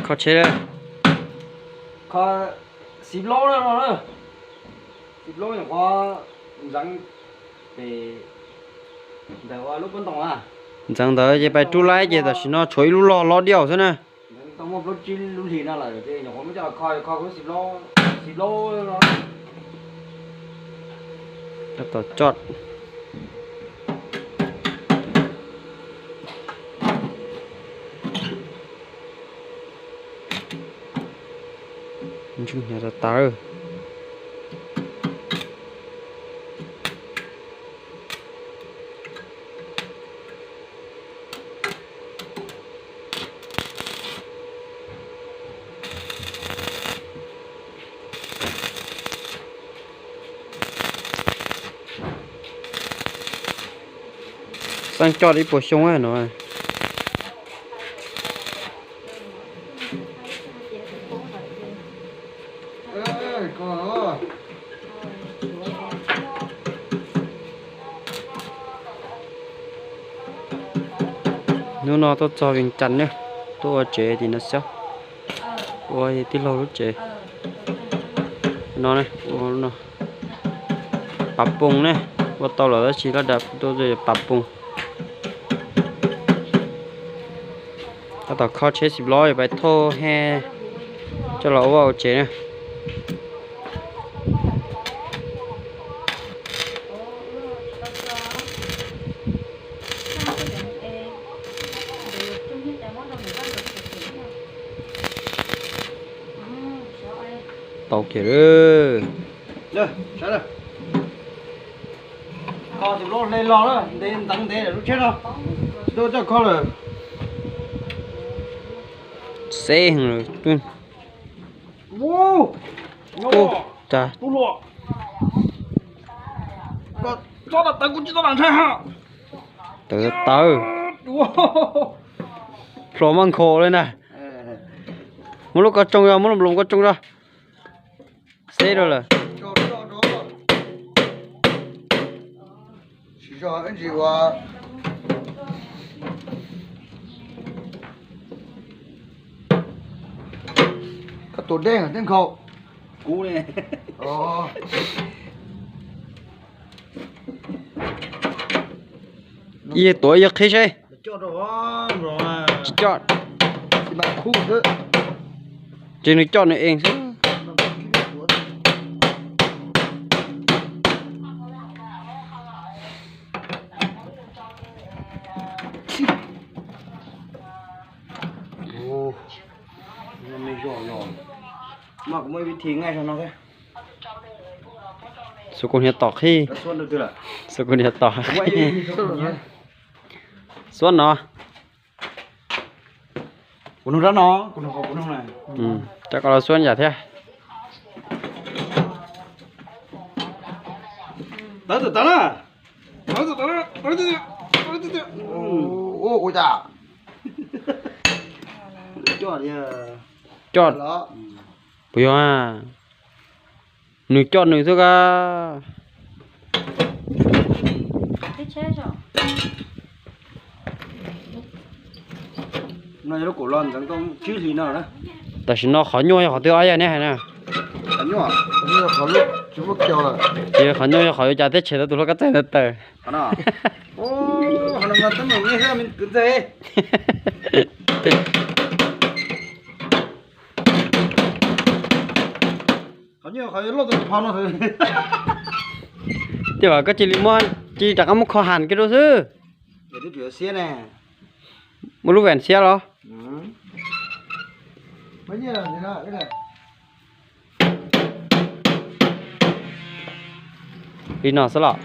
Kho tsheb, kho xib plaub no, xib plaub nyuam qhuav ntxeev pem ntawm ua lub pob ntoos na. Ntxeev ntawd ces pais rub laib ces tam sim no tshuav ib lub log lob diaj xwb na. Tau muaj plaub tsib lub hlis no lawm ces nyuam qhuav muab coj los kho, kho xib plaub, xib plaub no. Tab tom coj. Ntswj hniav tas tas. Xeeb coj ib puas xyoo no. Hnub no tuaj txog Vias Cas ne, tuaj ua tsev tim no xwb, ua tij laug lub tsev no, ua no. Pav poos ne, ua tau lawm tab sis laj dam tuaj pav poos. Tab tom kho tsheb xib plaub pais thauj he coj los ua ua tsev na. Tau kiag lawm. Kho xib plaub hle los na, ntev ntxeev ntev lub tsheb no, tsis tau coj kho lawm. Xeb heev lawm. Tub hluas, tub hluas, koj txhob lam tawv, kuv tsis tau lam ntshai ha. Tawv tawv. Plhuav maj nkhaus li na. Muab lub koj tsoo zog, muab lub nploos koj tsoo zog. Xeb rau lawm. Koj tus dej tej nkhaus. Kuv ne. Yog tuav yog qhib seb. Tsis coj. Tsis nws coj nws ees xwb. Xub kuv niag tom qhib. Xub kuv niag tom. Xuab no. Rov qab los xuab yam thiab. Tawv tawv na. Tawv tawv na. Coj. Puas yog? Nws coj nws xwb kab. Tam sim no qhov nyuaj yog qhov twg ob yog neb hais na? Ces qhov nyuaj yog qhov yuav cas teb tshem tau tus hluas kab txaij ntawd tawm. Tej vas koj cia li muab, cia li rov qab muab kho has kiag rau xwb. Muab lub vas xiab los? Li no xwb los?